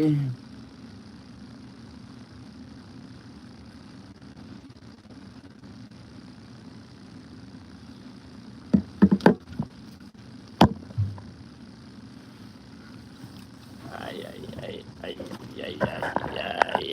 Ay, ay, ay, ay, ay, ay, ay.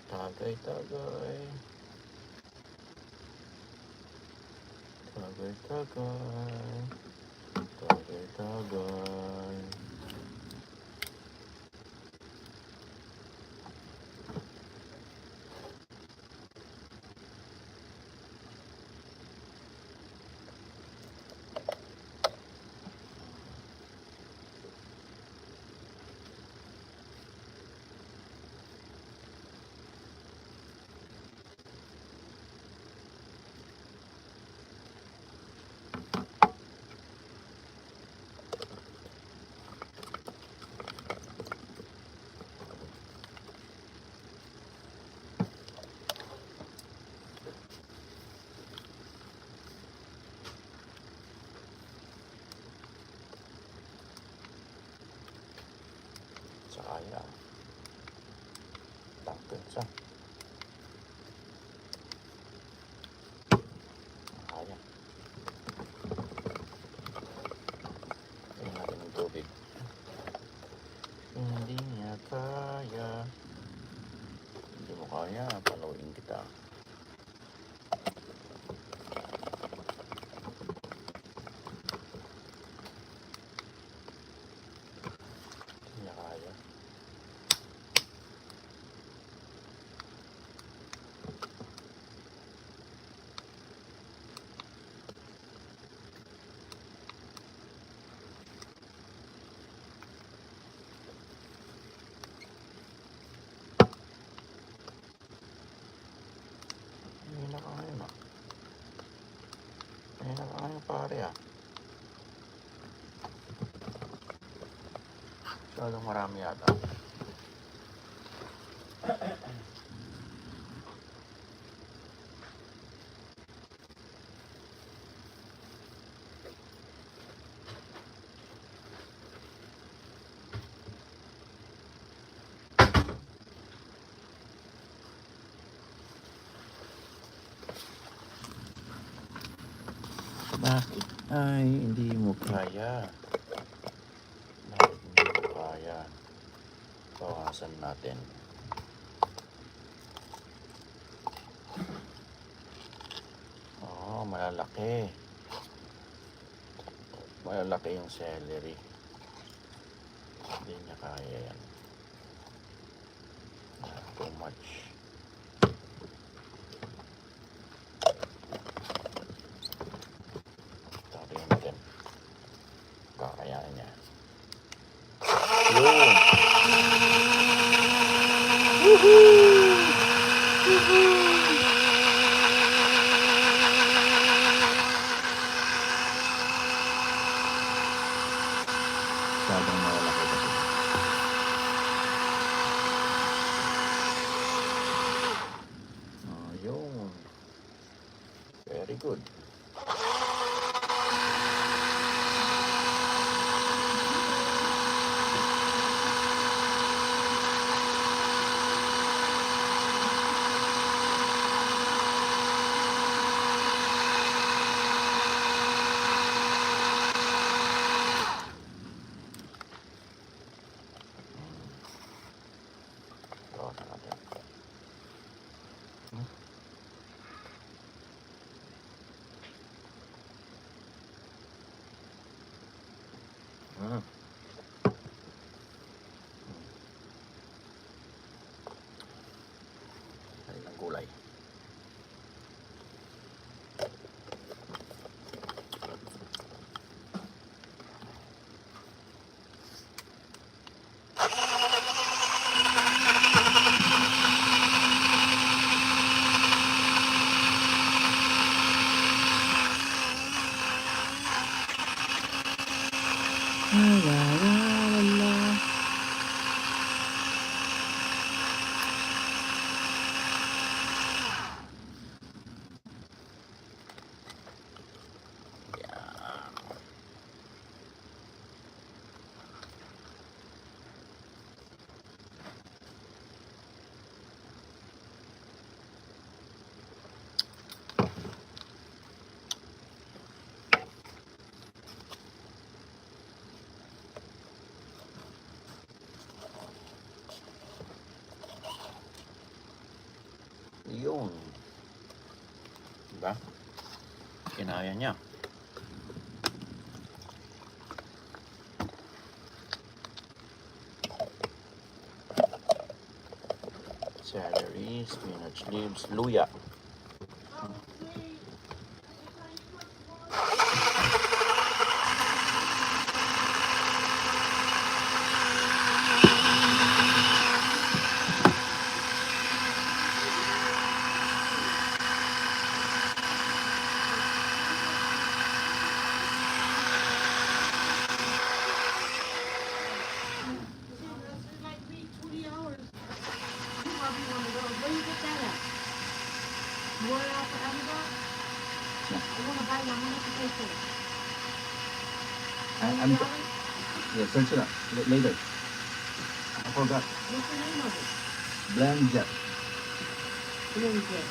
Tagay, tagay. Tagay, tagay. Tagay, tagay. Sayang. Takot siya. Sayang. Tingnan natin ng tubig. Hindi niya kaya. Hindi mo kaya, panuin kita. Hindi niya kaya. Hindi na kaya na. Hindi na kaya pare ah. Masyadong marami yata. Bakit ay hindi mo kaya? Bakit hindi mo kaya? Bawasan natin. Oh, malalaki. Malalaki yung celery. Hindi niya kaya yan. Too much. Tarin natin. Kakayain niya. Yun! Woohoo! Woohoo! Masyadong malalaki kasi. Oh, yun. Very good. Bawasan natin. Yun. Diba? Kinaya niya. Celery, spinach leaves, luya. I'm yeah, search it up later. I forgot. What's the name of it? Blend jet. Blend jet.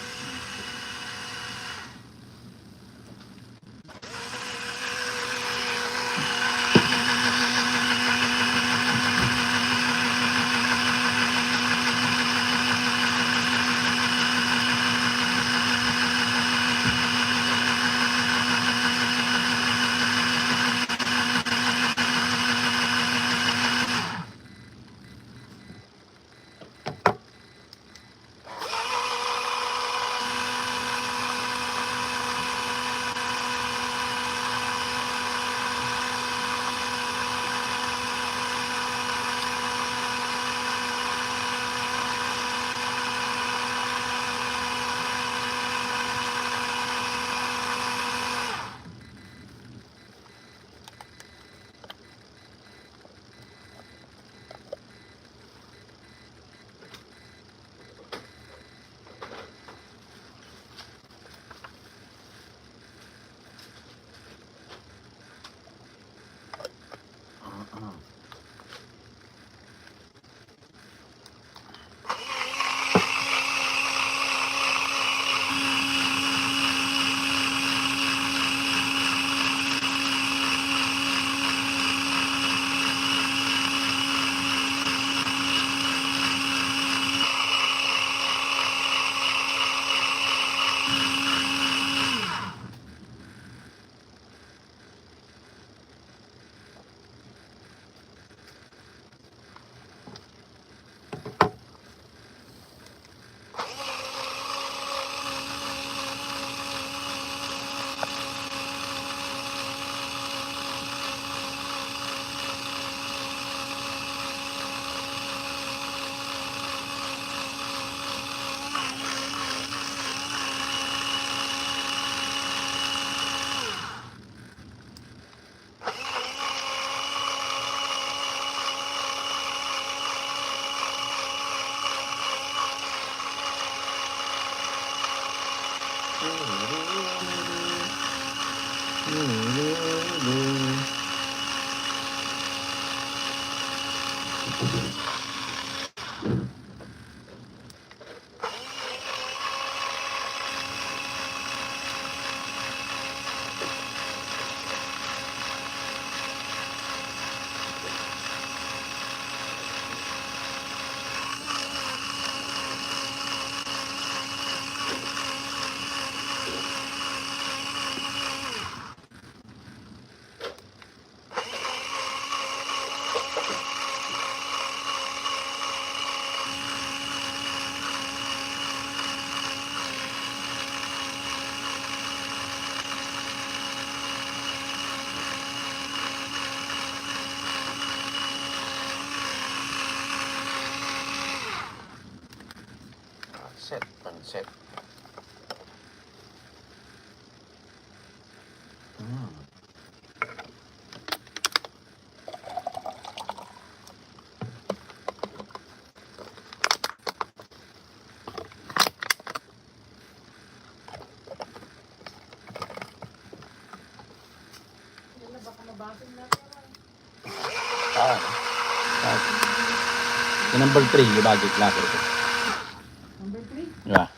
Pansit. The number 3, yung budget lager ko. Number 3? Yeah.